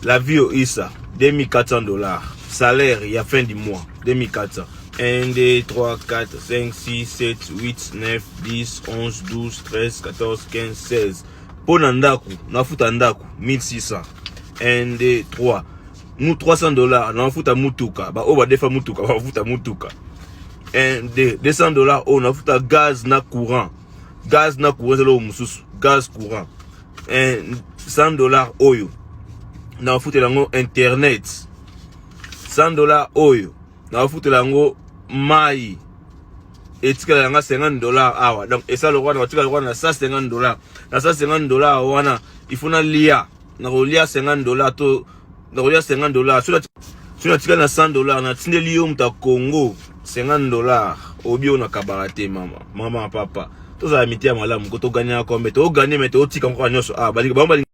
La vie au isa, 2400 $. Salaire ya fin du mois, 2400. 1, 2, 3, 4, 5, 6, 7, 8, 9, 10, 11, 12, 13, 14, 15, 16. Mpo na ndako, nafuta ndako 1600. 1, 2, 3, mu 300 $. Nafuta mutuka, baoyo badefa mutuka bafuta mutuka. 1, 2, 200 $. Oyo nafuta gaz na courant. Gaz na courant ezala oyo mosusu, gaz, courant. 100 $. Oyo nafutela yango internet, 100 $. Oyo nafutela yango mai. Etikala yanga 50 $ awa. Donc esala lokola batikala lokola na 150 $. Na 150 $ wana, il faut nalia, nakolia 50 $ to nakolia 50 $. Soki natikali na 100 $, natindeli yo moto ya Congo 50 $. Obi oyo nakabaka te. Mama, mama, papa, tozala mite ya malamu ko. Toganyaka kombe, toganye, me totika kaka nyonso. Ah, bango balingi.